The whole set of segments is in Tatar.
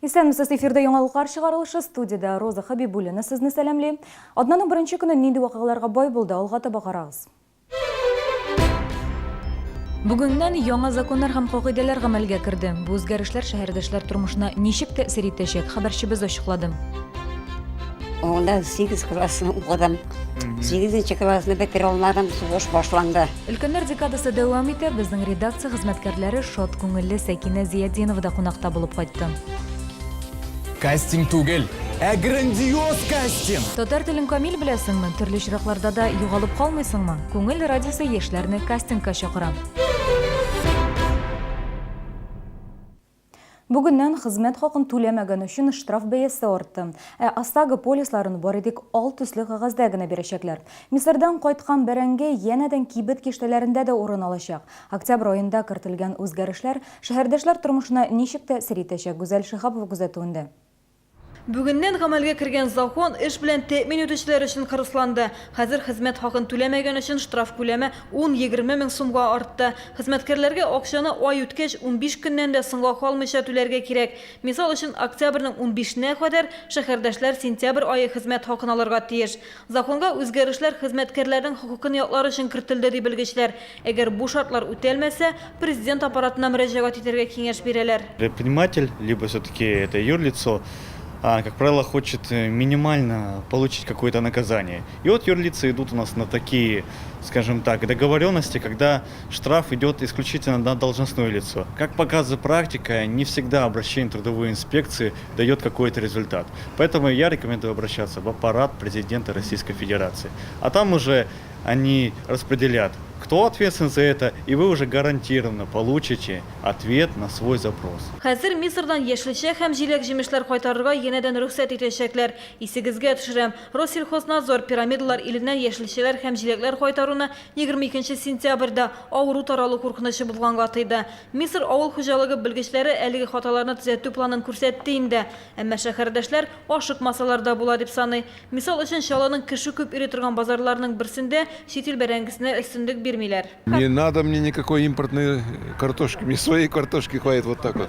Исәнмесез, эфирда яңалыклар чыгарылышы, студиядә Роза Хәбибуллина сезне сәламли. Атнаның беренче көне нинди вакыйгаларга бай булды, алга таба карагыз. Бүгеннән яңа законнар һәм кагыйдәләр гамәлгә керде. Бу үзгәрешләр шәһәрдәшләр тормышына ничек тәэсир итәчәк, хәбәрчебез ачыклады. Анда 8 классны укыдым. 8 классны бетерә алмадым, сугыш башланды. Өлкәннәр декадасы дәвам итә. Безнең редакция хезмәткәрләре шат күңелле Сәкинә Зиятдиновада кунакта булып кайтты. Кастинг түгел, ә грандиоз кастинг! Татар телен камил беләсеңме? Төрле очракларда да югалып калмыйсыңмы? Күңел радиосы яшьләрне кастингка чакыра. Бүгеннән хезмәт хакын түләмәгән өчен штраф бәясе артты. Ә ОСАГО полисларын бары тик ал төсле кәгазьдә генә бирәчәкләр. Мисырдан кайткан бәрәңге янәдән кибет киштәләрендә дә урын алачак. Октябрь аенда кертелгән үзгәрешләр шәһәрдәшләр тормышына ничек тәэсир итәчәк, Гүзәл Шиһапова күзәтүендә. Бүгеннән гамәлгә кергән закон эш белән тәэмин итүчеләр өчен кырысланды. Хәзер хезмәт хакын түләмәгән өчен штраф күләме ун-егерме мең сумга артты. Хезмәткәрләргә акчаны ай үткәч 15 көннән дә соңга калмыйча түләргә кирәк. Мисал өчен, октябрьнең унбишенә кадәр шәһәрдәшләр сентябрь ае хезмәт хакын алырга тиеш. Законга үзгәрешләр хезмәткәрләрнең хокукын яклар өчен кертелде, ди белгечләр. Әгәр бу шартлар үтәлмәсә, Президент аппаратына мөрәҗәгать итәргә киңәш бирәләр. Предприниматель, либо все-таки это юрлицо, как правило, хочет минимально получить какое-то наказание. И вот юрлицы идут у нас на такие, скажем так, договоренности, когда штраф идет исключительно на должностное лицо. Как показывает практика, не всегда обращение в трудовую инспекцию дает какой-то результат. Поэтому я рекомендую обращаться в аппарат президента Российской Федерации. А там уже они распределят, кто ответственен за это, и вы уже гарантированно получите ответ на свой запрос. Хәзер Мисырдан яшелчә һәм җиләк-җимешләр кайтарырга янәдән рөхсәт итәчәкләр. Исегезгә төшерәм, Россельхознадзор пирамидалар иленнән яшелчәләр һәм җиләкләр кайтаруны 22 сентябрьдә авыру таралу куркынычы булганга тыйды. Мисыр авыл хуҗалыгы белгечләре әлеге хаталарны төзәтү планын күрсәтте инде. Әмма шәһәрдәшләр ашыкмасалар да була дип саный. Мисал өчен, Чаллының кеше күп йөри торган базарларының берсендә чит ил бәрәңгесенә өстенлек бирмиләр. Не надо мне никакой импортной картошки, мне своей картошки хватит вот так вот.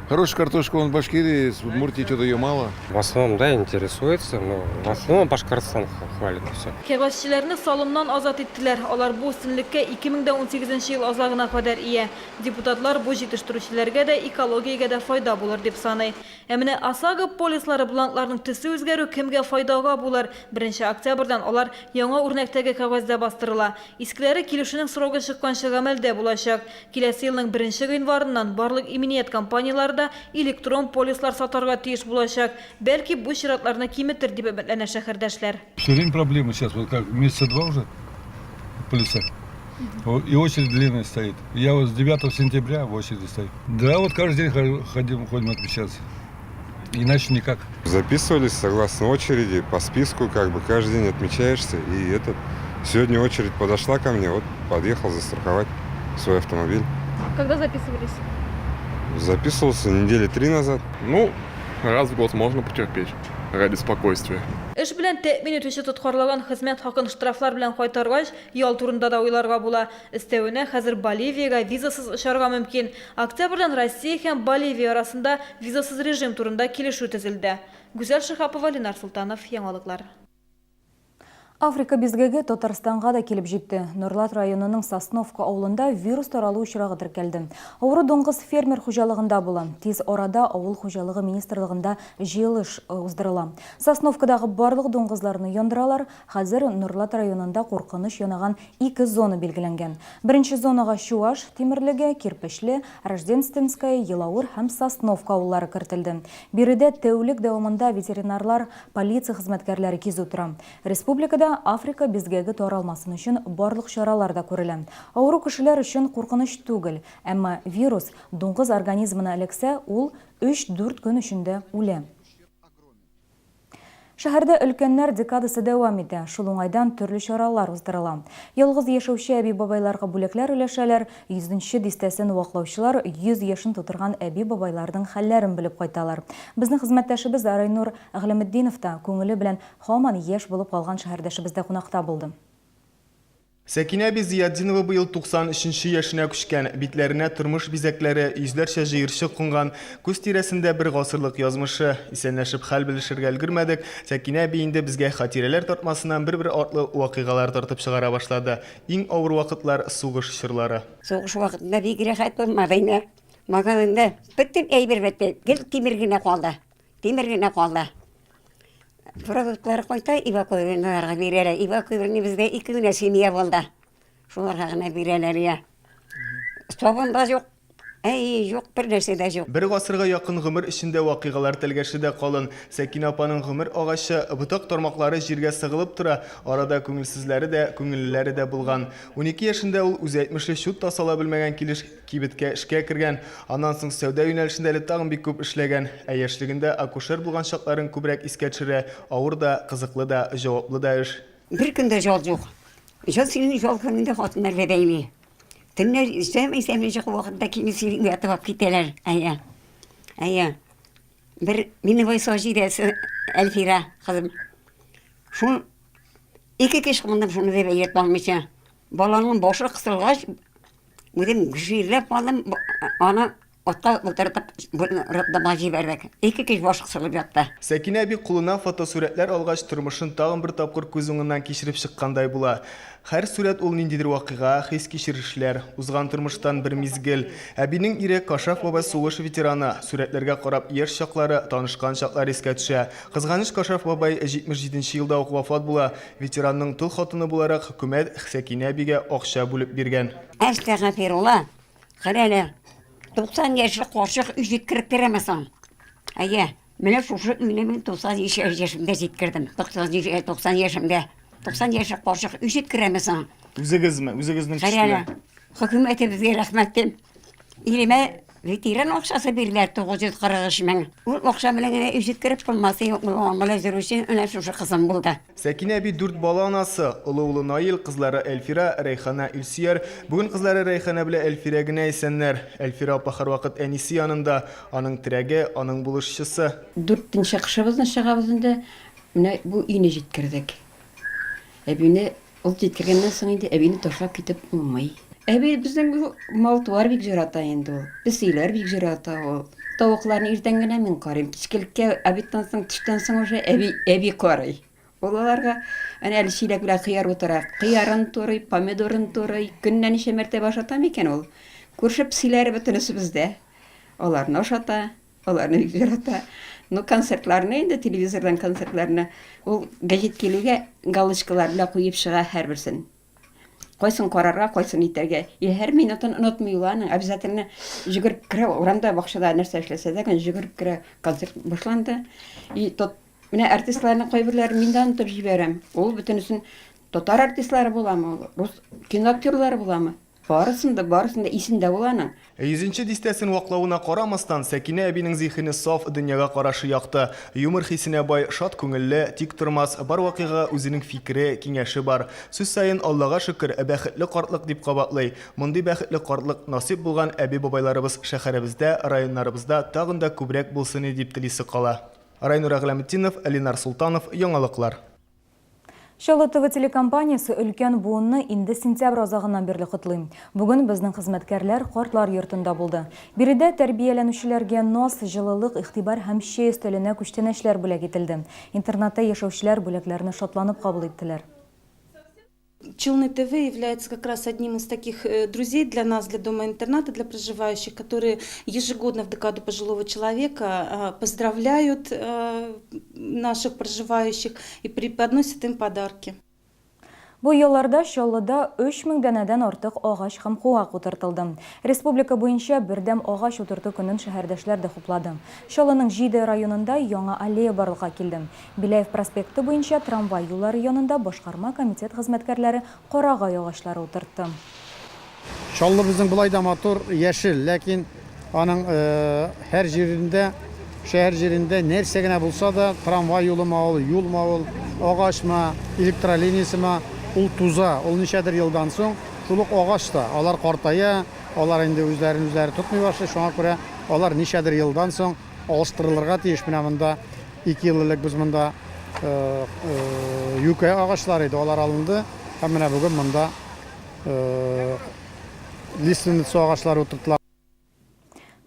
Хорошая картошка вон в Башкирии, в Удмуртии что-то ее мало. В основном, да, интересуется, но в основном Башкортостан хвалит и все. Кәгазьчеләрне салымнан азат иттеләр. Алар бу өстенлеккә 2018 ел азагына кадәр ия. Депутатлар бу җитештерүчеләргә дә, экологиягә дә файда булыр дип саный. Ә менә ОСАГО полислары бланкларының төсе үзгәрү кемгә файдага булыр? Беренче октябрьдән алар яңа үрнәктәге кәгазьдә бастырыла. Искеләре килешүнең срогы чыкканчы гамәлдә булачак. Киләсе елның беренче гыйнварыннан барлык иминият компанияләре дә электрон полислар сатарга тиеш булачак. Бәлки, бу чиратларны киметер, дип өметләнә шәһәрдәшләр. Все время проблемы сейчас, вот как месяца два уже в полисах. И очередь длинная стоит. Я вот с 9 сентября в очереди стою. Да, вот каждый день ходим, ходим отмечаться. Иначе никак. Записывались согласно очереди, по списку, как бы каждый день отмечаешься. И этот, сегодня очередь подошла ко мне, вот подъехал застраховать свой автомобиль. Когда записывались? Записывался недели три назад. Ну, раз в год можно потерпеть ради спокойствия. Эш белән тәэмин итүче тоткарлаган хезмәт хакын штрафлар белән кайтаргач, ял турында да уйларга була. Өстәвенә, хәзер Боливиягә визасыз очарга мөмкин. Октябрьдән Россия һәм Боливия арасында визасыз режим турында килешү төзелде. Гүзәл Шиһапова, Ленар Солтанов, Яңалыклар. Африка бизгәге Татарстанга да килеп җитте. Нурлат районының Сосновка авылында вирус таралу очрагы теркәлде. Авыру дуңгыз фермер хуҗалыгында була. Тиз арада Авыл хуҗалыгы министрлыгында җыелыш уздырыла. Сосновкадагы барлык дуңгызларны яндыралар. Хәзер Нурлат районында куркыныч янаган ике зона билгеләнгән. Беренче зонага Чуаш Тимерлеге, Кирпечле, Рожденственское, Елаур һәм Сосновка авыллары кертелде. Биредә тәүлек дәвамында ветеринарлар, Полиция хезмәткәрләре кизү тора. Республикада Африка бизгәге таралмасын өчен барлык чаралар да күрелә. Авыру кешеләр өчен куркыныч түгел, әмма вирус дуңгыз организмына эләксә, ул өч-дүрт көн эчендә үлә. Шәһәрдә өлкәннәр декадасы дәвам итә. Шул уңайдан төрле чаралар уздырыла. Ялгыз яшәүче әби-бабайларга бүләкләр өләшәләр, йөзенче дистәсен ваклаучылар 100 яшен тутырган әби-бабайларның хәлләрен белеп кайталар. Безнең хезмәттәшебез Райнур Әгъләметдинов та күңеле белән һаман яшь булып калган шәһәрдәшебездә кунакта булды. Сәкинә әби Зыятдинова быел 93 нче яшенә күчкән. Битләренә тормыш бизәкләре, йөзләрчә җыерчык кунган, күз тирәсендә бер гасырлык язмышы. Исәнләшеп хәл белешергә өлгермәдек, Сәкинә әби инде безгә хатирәләр тартмасыннан бер-бер артлы вакыйгалар тартып чыгара башлады. Иң авыр вакытлар, сугыш чорлары. Сугыш вакытында бик рәхәт булмады инде. Магазинда бөтен әйбер бетте, гел тимер генә калды. Тимер генә калды. Продуктлар кайта эвакуированныйларга бирәләр. Эвакуированный бездә ике генә семья булды. Шуларга гына бирәләр я. Сабын да юк. Әй, юк, бер нәрсә дә юк. Бер гасырга якын гомер эчендә вакыйгалар тәлгәше дә калын. Сәкинә апаның гомер агачы, ботак-тармаклары җиргә сыгылып тора, арада күңелсезләре дә, күңеллеләре дә булган. 12 яшендә ул, үзе әйтмешли, чут та сала белмәгән килеш, Кибеткә эшкә кергән, аннан соң сәүдә юнәлешендә әле тагын бик күп эшләгән. Ә яшьлегендә акушер булган чакларын күбрәк искә төшерә, авыр да, кызыклы да, җаваплы да эш. Бер көн дә җал юк. Җал синең җал көнеңдә хатыннар бәбәйли. Төнлә исән-исән йокы вакытында килеп сине уятып алып китәләр. Әйе. Әйе. Бер миневой Саҗидәсе Әлфирә кызым. Шул ике кеше кылдым шуны бәбәйләп алмыйча. Баланың башы кысылгач, Үзем җирләп калдым, аны атка утыртып роддомга җибәрдек. Ике кич баш кысылып ятты. Сәкинә әби кулына фотосурәтләр алгач, тормышын тагын бер тапкыр күз уңыннан кичереп чыккандай була. Һәр сурәт ул ниндидер вакыйга, хис-кичерешләр, узган тормыштан бер мизгел. Әбинең ире Кашаф бабай сугыш ветераны. Сурәтләргә карап яшь чаклары, танышкан чаклар искә төшә. Кызганыч, Кашаф бабай 77 нче елда ук вафат була. Ветеранның тол хатыны буларак, хөкүмәт Сәкинә әбигә акча бүлеп биргән. Әстәгъфирулла, кара әле, 90 яшьлек карчык өй җиткереп бирәме соң? Әйе, менә шушы өйне мин 90 яшемдә җиткердем. 90 яшемдә. 90 яшьлек карчык өй җиткерәме соң? Үзегезме? Үзегезнең көч белән? Хөкүмәтебезгә рәхмәт дим. Иремә ветеран акчасы бирделәр 943 мең. Ул акча белән генә өй җиткереп булмас, аңа йөрүче менә шушы кызым булды. Сәкинә әби дүрт бала анасы. Олы улы Наил, кызлары Әлфира, Рәйхана, Илсөяр. Бүген кызлары Рәйхана белән Әлфирә генә исәннәр. Әлфирә апа һәрвакыт әнисе янында, аның терәге, аның булышчысы. Дүртенче кышыбызны чыгабыз инде. Менә бу өйне җиткердек. Әбине Ул җиткергәннән соң инде әбине ташлап китеп булмый. Әби безнең мал-туар бик җырата инде ул. Песиләр бик җырата ул. Тавыкларны иртән генә мин карыйм. Кичкелеккә обедтан соң, төштән соң уже әби, әби карый. Ул аларга әнә әле чиләк белән кыяр утыра. Кыярын турый, помидорын турый. Көненә ничә мәртәбә ашата микән ул? Күрше песиләре бөтенесе бездә. Аларны ашата. Аларны бик ярата. Ну, концертларны инде, телевизордан концертларны. Ул гәҗит килүгә галочкалар белән куеп чыга һәрберсен. Кайсын карарга, кайсын итәргә. И һәр минутын онытмый ул аның. Обязательно җөгереп керә, урамда, бакчада нәрсә эшләсә дә, җөгереп керә. Концерт башланды. И тот менә артистларның кайберләрен мин дә онытып җибәрәм. Ул бөтенесен татар артистлары буламы ул, рус кино актерлары буламы? Барысын да, барысын да исендә ул аның. Йөзенче дистәсен ваклавына карамастан, Сәкинә әбинең зиһене саф, дөньяга карашы якты. Юмор хисенә бай, шат күңелле, тиктормас, бар вакыйгага үзенең фикере, киңәше бар. Сүз саен, Аллага шөкер, бәхетле картлык, дип кабатлый. Мондый бәхетле картлык насыйп булган әби-бабайларыбыз шәһәребездә, районнарыбызда тагын да күбрәк булсын иде дип телисе кала. Райнур Әгъләметдинов, Ленар Солтанов, Яңалыклар. Чаллы ТВ телекомпаниясе өлкән буынны инде сентябрь азагыннан бирле котлый. Бүген безнең хезмәткәрләр картлар йортында булды. Биредә тәрбияләнүчеләргә наз, җылылык, игътибар һәм чәй өстәленә күчтәнәчләр бүләк ителде. Интернатта яшәүчеләр бүләкләрне шатланып кабул иттеләр. Челны ТВ является как раз одним из таких э, друзей для нас, для дома-интерната, для проживающих, которые ежегодно в декаду пожилого человека э, поздравляют э, наших проживающих и преподносят им подарки. Бу елларда Чаллыда 3000 данәдән артык агач һәм куак утыртылды. Республика буенча бердәм агач утырту көнен шәһәрдәшләр дә хуплады. Чаллының җиде районында яңа аллея барлыкка килде. Беляев проспекты буенча трамвай юллары янында башкарма комитет хезмәткәрләре карагай агачлары утыртты. Чаллы безнең болай да матур, яшел, ләкин аның һәр җирендә, шәһәр җирендә нәрсә генә булса да, трамвай юлымы ул, юлмы ул, агачмы, электролиниясеме, ул туза, ул ничәдер елдан соң, шул ук агач та, алар картая, алар инде үзләрен үзләре тотмый башлый, шуңа күрә алар ничәдер елдан соң алыштырылырга тиеш. Менә монда Ике ел элек без монда юкә агачлары иде, алар алынды һәм менә бүген монда Лиственница агачлары утыртыла.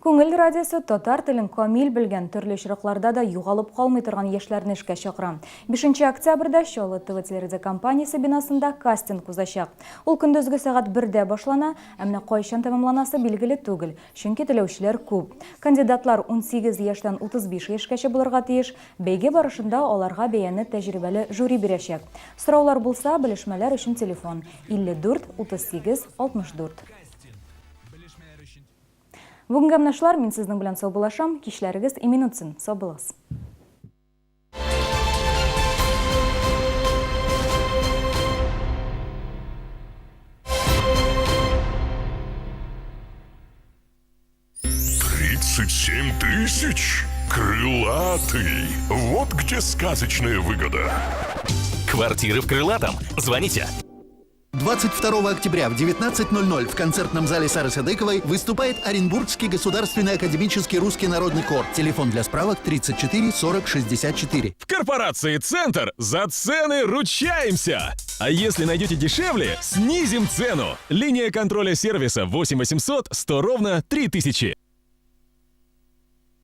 Күңел радиосы татар телен камил белгән, төрле очракларда да югалып калмый торган яшьләрне эшкә чакыра. 5 октябрьдә Чаллы ТВ телерадиокомпаниясе бинасында кастинг узачак. Ул көндезге сәгать бердә башлана, ә менә кайчан тәмамланасы билгеле түгел, чөнки теләүчеләр күп. Кандидатлар 18 яшьтән 35 яшькәчә булырга тиеш. Бәйге барышында аларга бәяне тәҗрибәле жюри бирәчәк. Сораулар булса, белешмәләр өчен телефон, 54 38 64. Бүгенгә менә шулар, мин сезнең белән саубуллашам. Кичләрегез имин үтсен. Сау булыгыз. 37 тысяч? Крылатый. Вот где сказочная выгода. Квартиры в Крылатом. Звоните. 22 октября в 19:00 в концертном зале Сары Садыковой выступает Оренбургский государственный академический русский народный хор. Телефон для справок 34 40 64. В корпорации «Центр» за цены ручаемся! А если найдете дешевле, снизим цену. Линия контроля сервиса 8 800 100 ровно 3000.